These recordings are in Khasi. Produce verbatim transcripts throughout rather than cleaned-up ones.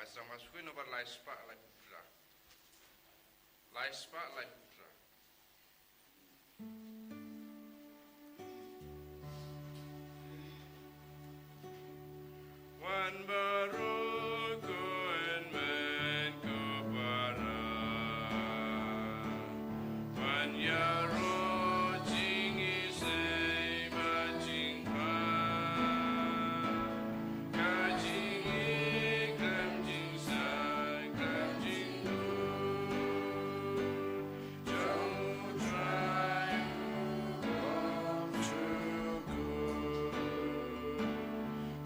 Sa ma sukui nombar lai spah lai phew phra. Lai spah lai phew phra. Wan baroh ko hynmen ko para. Wan ïaroh jingisynei bad jingpang. Ka jingïeit khlem jingsan khlem jingdur. Jong U Trai u bym jukut.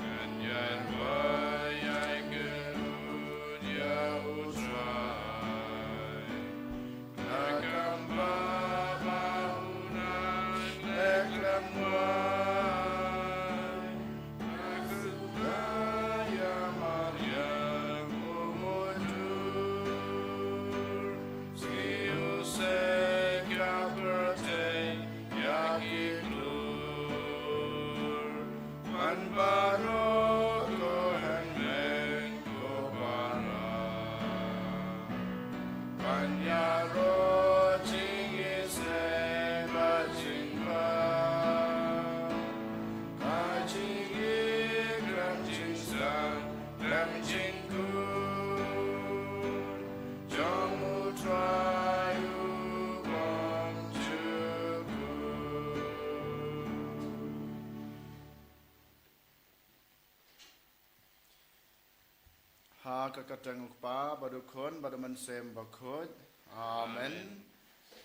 Kan ïa wai ïa kynrut ïa U Trai. Na kam ba ba u nang leh khlem wai. Ban baroh ko hynmen ko para. Ban ïaroh jingisynei bad jingpang. Ka jingïeit khlem jingsan khlem jingkut. Jong U Trai u bym jukut. Ha ka kyrteng U Kpa bad U Khun bad U Mynsiem Bakhuid. Amen.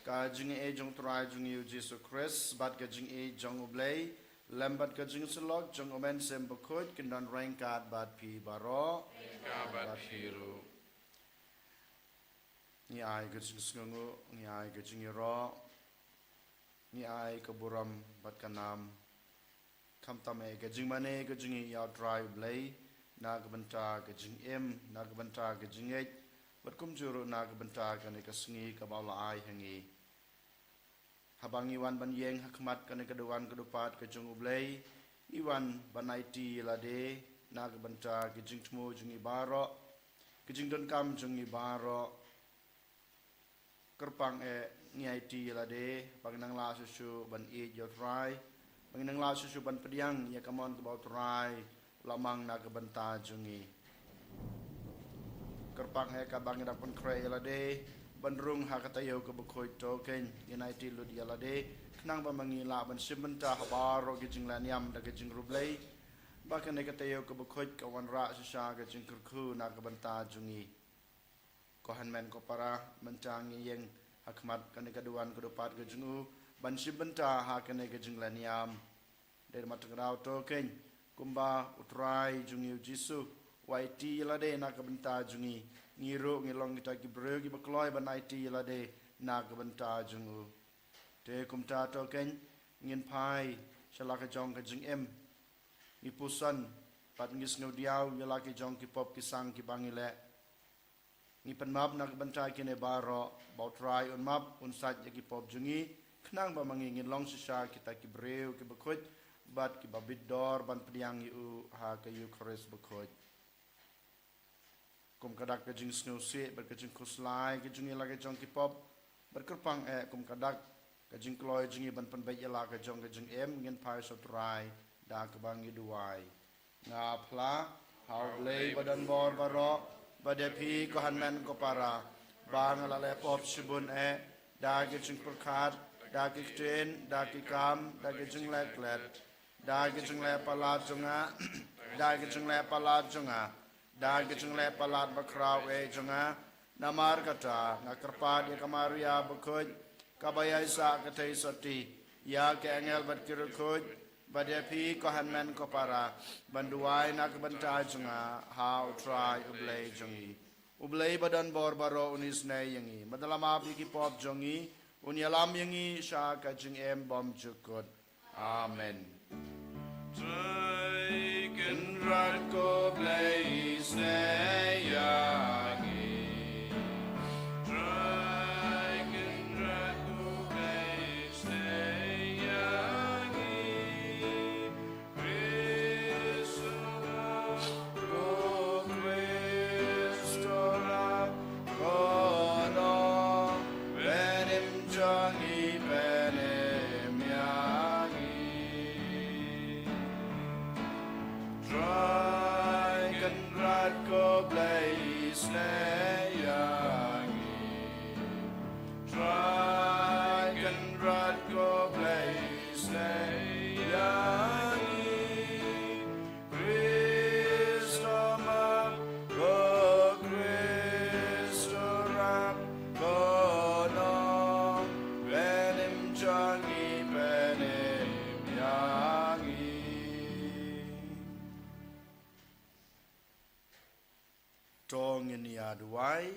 Ka jingïeit jong U Trai jong ngi U Jisu Khrist bad ka jingïeit jong U Blei lem bad ka jingsyllok jong U Mynsiem Bakhuid kin don ryngkat bad phi baroh. Ryngkat bad phi ruh. Ngi ai ka jingsngewnguh, ngi ai ka jingïaroh, ngi ai ka burom bad ka nam. Khamtam eh ka jingmane ka jong ngi ïa U Trai U Blei na ka bynta ka jingim, na ka bynta ka jingngeit bad kumjuh ruh na ka bynta kane ka sngi kaba u la ai ha ngi. Haba ngi wan ban ïeng ha khmat kane ka duwan ka dupat ka jong U Blei, ngi wan ban aiti ïa lade na ka bynta ka jingthmu jong ngi baroh, ka jingdonkam jong ngi baroh. Kyrpang eh ngi aiti ïa lade ba ngin nang lah shuh shuh ban ïeit ïa U Trai, ba ngin nang lah shuh shuh ban pdiang ïa ka mon kaba U Trai u la mang na ka bynta jong ngi. Kyrpang eh katba ngi dang pynkhreh ïa lade ban rung ha ka taïew kaba khuid, to keiñ ngin aiti lut ïa lade khnang ba ma ngi lah ban shim bynta ha baroh ki jingleh niam da ka jingriewblei, ba kane ka taïew kaba khuid kan wanrah shisha ka jingkyrkhu na ka bynta jong ngi. Ko hynmen ko para, mynta ngi ïeng ha khmat kane ka duwan ka dupat ka jong U ban shim bynta ha kane ka jingleh niam. Dei da ma tang kdaw, to keiñ kumba U Trai jong ngi U Jisu u aiti ïa lade na ka bynta jong ngi, ngi ruh ngi long kita ki briew kiba kloi ban aiti ïa lade na ka bynta jong U. Te kumta, to keiñ ngin phai sha la ka jong ka jingim. Ngi puson bad ngi sngewdiaw ïa la ki jong ki pop ki sang kiba ngi leh. Ngi pan map na ka bynta kine baroh, ba U Trai un map un sait ïa ki pop jong ngi, khnang ba ma ngi ngin long shisha kita ki briew kiba khuid bad kiba bit dor ban pdiang ïa U ha ka Eukharist bakhuid. Kum ka dak ka jingsngewsih bad ka jingkhuslai ka jong ngi la ka jong ki pop, bad kyrpang eh kum ka dak ka jingkloi jong ngi ban pynbeit ïa la ka jong ka jingim, ngin phai sha U Trai da kaba ngi duwai. Nga phla ha U Blei ba don bor baroh, bad ïa phi ko hynmen ko para, ba nga la leh pop shibun eh, da ki jingpyrkhat, da ki ktien, da ki kam, da ki jingleh klet, da ki jingleh palat jong nga, da ki jingleh palat jong nga, da ki jingleh palat bakhraw eh jong nga. Namar kata nga kyrpad ïa ka Maria bakhuid, kaba ïaisah ka theisotti, ïa ki angel bad ki riewkhuid, bad ïa phi ko hynmen ko para, ban duwai na ka bynta jong nga ha U Trai U Blei jong ngi. U Blei ba don bor baroh un isynei ïa ngi, bad un ïalam ïa ki pop jong ngi, un ïalam ïa ngi sha ka jingim bymjukut. Amen. Trai Kynrad ko Blei isynei ïa ngi. Trai Kynrad ko Blei isynei ïa ngi. Khrist, ko Khrist. Slei ïa ngi. Trai Kynrad ko Blei, slei ïa ngi. Khrist u map, ko Khrist u rap, ko nongpynim jong ngi, pynim ïa ngi. To ngin ïa duwai.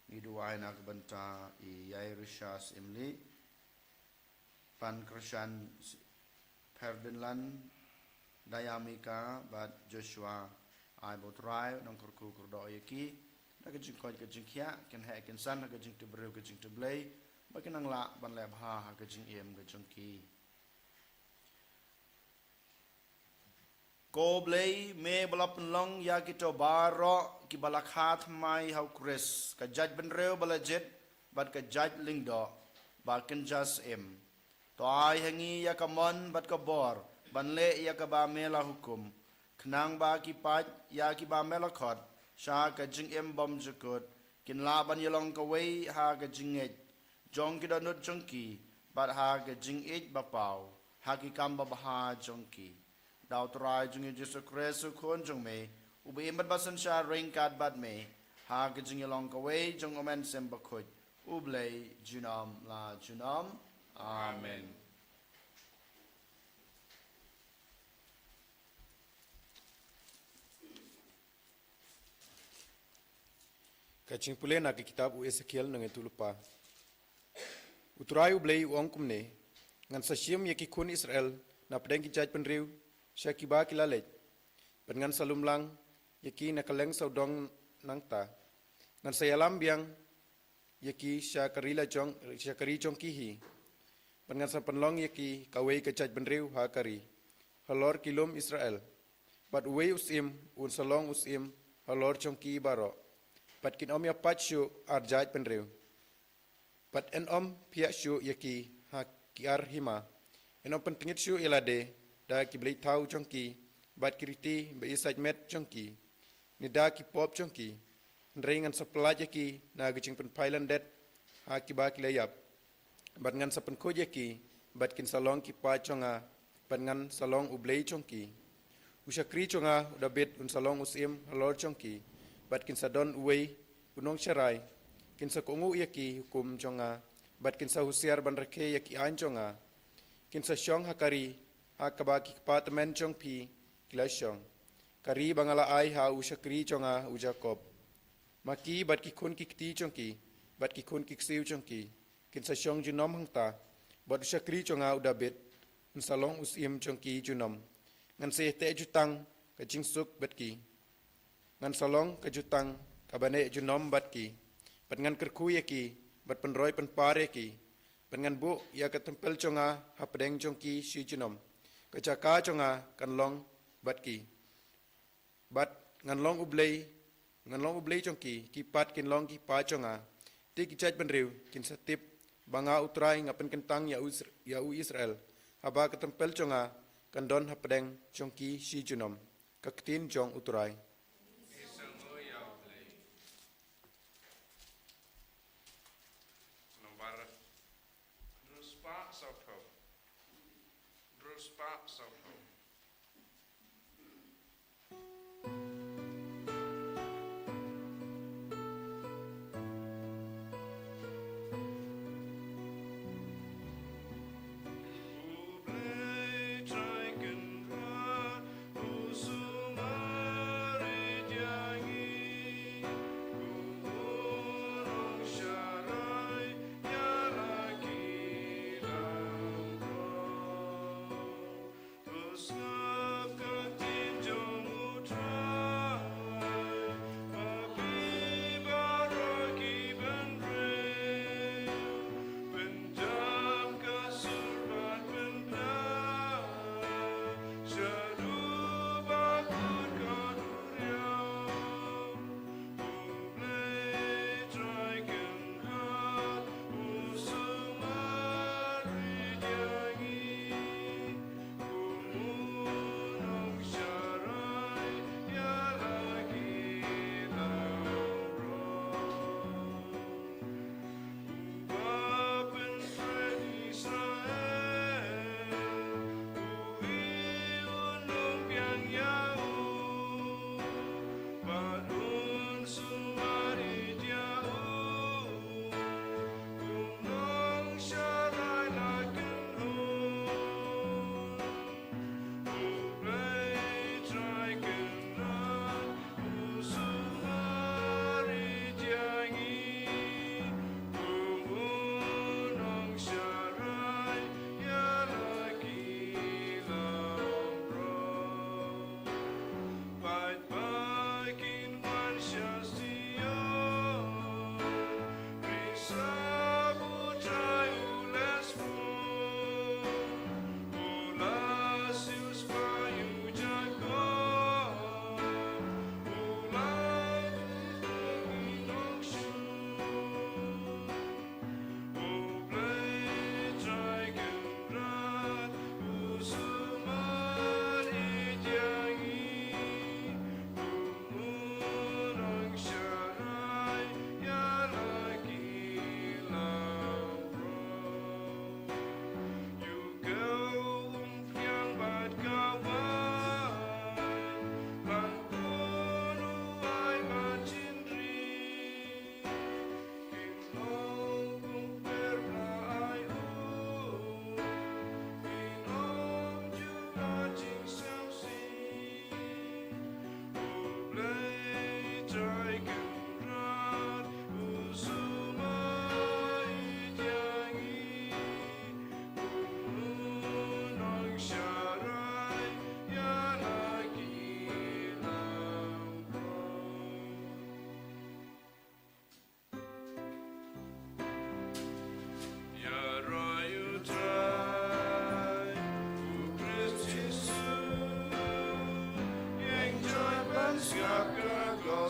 Ngi duwai na ka bynta i Yairusha Syiemlieh, Pankyrshan Pherdinland, Dayamika bad Joshua. Ai ba U Trai un kyrkhu kyrdoh ïa ki da ka jingkoit ka jingkhiah, kin heh kin san ha ka jingtip briew ka jingtip Blei, ba kin nang lah ban leh bha ha ka jingim ka jong ki. Ko Blei, me ba la pynlong ïa kito baroh kiba la kha thymmai ha U Khrist, ka jaitbynriew ba la jied bad ka jait lyngdoh, ba kin jia syiem. To ai ha ngi ïa ka mon bad ka bor ban leh ïa kaba me la hukum, khnang ba ki paid ïa kiba me la khot sha ka jingim bymjukut kin lah ban ïalong kawei ha ka jingngeit jong ki dohnud jong ki, bad ha ka jingïeit ba paw ha ki kam babha jong ki. Da U Trai jong ngi Jisu Khrist, U Khun jong me, uba im bad ba synshar ryngkat bad me ha ka jingïalong kawei jong U Mynsiem Bakhuid, U Blei junom la junom. Amen. Ka jingpule na ka kitab u Esekiel nongïathuhlypa. U Trai U Blei u ong kumne: Ngan sa shim ïa ki khun Israel na pdeng ki jaitbynriew sha kiba ki la leit, bad ngan sa lumlang ïa ki na kylleng sawdong nangta. Ngan sa ïalam biang ïa ki sha ka ri la jong, sha ka ri jong ki hi, bad ngan sa pynlong ïa ki kawei ka jaitbynriew ha ka ri, halor ki lum Israel. Bad uwei u syiem un sa long u syiem halor jong ki baroh, bad kin ym ïa pait shuh ar jaitbynriew, bad yn ym phiah shuh ïa ki ha ki ar hima. Yn ym pyntngit shuh ïa lade da ki blei thaw jong ki bad ki riti ba ïasaid met jong ki, ne da ki pop jong ki. Hynrei ngan sa pyllait ïa ki na ka jingpynphai lyndet ha kiba ki la ïap, bad ngan sa pynkhuid ïa ki, bad kin sa long ki paid jong nga, bad ngan sa long U Blei jong ki. U shakri jong nga u Dabid un sa long u syiem halor jong ki, bad kin sa don uwei u nongsharai. Kin sa kohnguh ïa ki hukum jong nga, bad kin sa husiar ban rakhe ïa ki aiñ jong nga. Kin sa shong ha ka ri ha kaba ki kpa tymmen jong phi ki la shong, ka ri ba nga la ai ha u shakri jong nga u Jakob. Ma ki bad ki khun ki kti jong ki bad ki khun ki ksiew jong ki kin sa shong junom hangta, bad u shakri jong nga u Dabid un sa long u syiem jong ki junom. Ngan sa ïateh jutang ka jingsuk bad ki. Ngan sa long ka jutang kaba neh junom bad ki, bad ngan kyrkhu ïa ki, bad pynroi pynpar ïa ki, bad ngan buh ïa ka templ jong nga hapdeng jong ki shi junom. Ka jaka jong nga kan long bad ki, bad ngan long U Blei, ngan long U Blei jong ki. Ki paid kin long ki paid jong nga. Te ki jaitbynriew kin sa tip ba nga U Trai nga pynkyntang ïa u Isr-, ïa u Israel, haba ka templ jong nga kan don hapdeng jong ki shi junom. Ka ktien jong U Trai.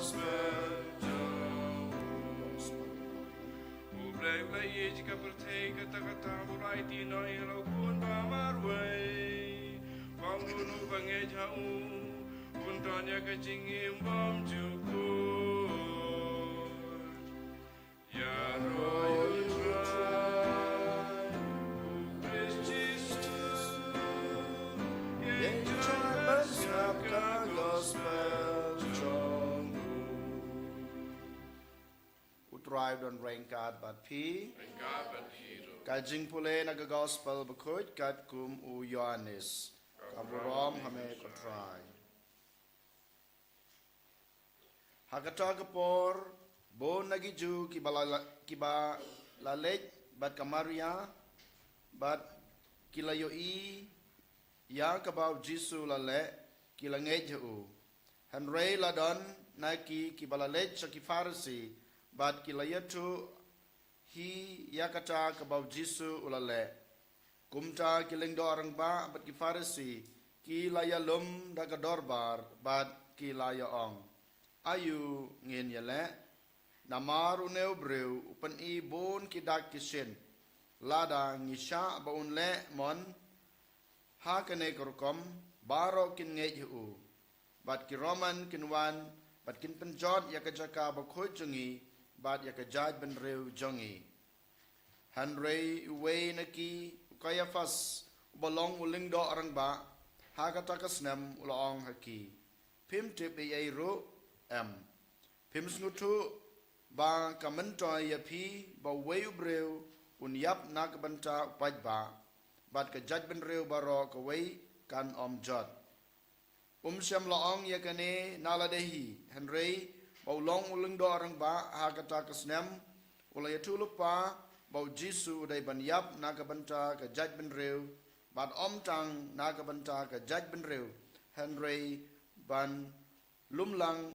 U Blei u la ïeit ïa ka pyrthei katta katta, u la aiti noh ïa la u Khun ba marwei, ba uno uno uba ngeit ha u un don ïa ka jingim bymjukut. Ïaroh U Trai, U Khrist Jisu, ïeng ban sngap ka gospel jong u. U Trai u don ryngkat bad phi. Ryngkat bad phi ruh. Ka jingpule na ka gospel bakhuid katkum u Ïoannis. Ka burom ha me ko Trai. Ha kata ka por, bun na ki Jiw kiba la, kiba la leit bad ka Maria, bad ki la ïohi ïa kaba u Jisu u la leh, ki la ngeit ha u. Hynrei la don na ki kiba la leit sha ki Pharisi, bad ki la ïathuh hi ïa kata kaba u Jisu u la leh. Kumta ki lyngdoh rangbah bad ki Pharisi ki la ïalum da ka dorbar bad ki la ïa-ong, "Aïu ngin ïaleh? Namar une u briew u pyni bun ki dak ki shin. Lada ngi shah ba un leh mon ha kane ka rukom, baroh kin ngeit ha u." Bad ki Roman kin wan bad kin pynjot ïa ka jaka bakhuid jong ngi bad ïa ka jaitbynriew jong ngi. Hynrei uwei na ki, u Kaiaphas, uba long u lyngdoh rangbah, ha kata ka snem u la ong ha ki, "Phim tip ei ei ruh, em? Phim sngewthuh ba ka myntoi ïa phi ba uwei u briew un ïap na ka bynta u paidbah, bad ka jaitbynriew baroh kawei kan ym jot?" Um shym la ong ïa kane na lade hi, hynrei ba u long u lyngdoh rangbah ha kata ka snem, u la ïathuh lypa ba u Jisu u dei ban ïap na ka bynta ka jaitbynriew, bad ym tang na ka bynta ka jaitbynriew, hynrei ban lumlang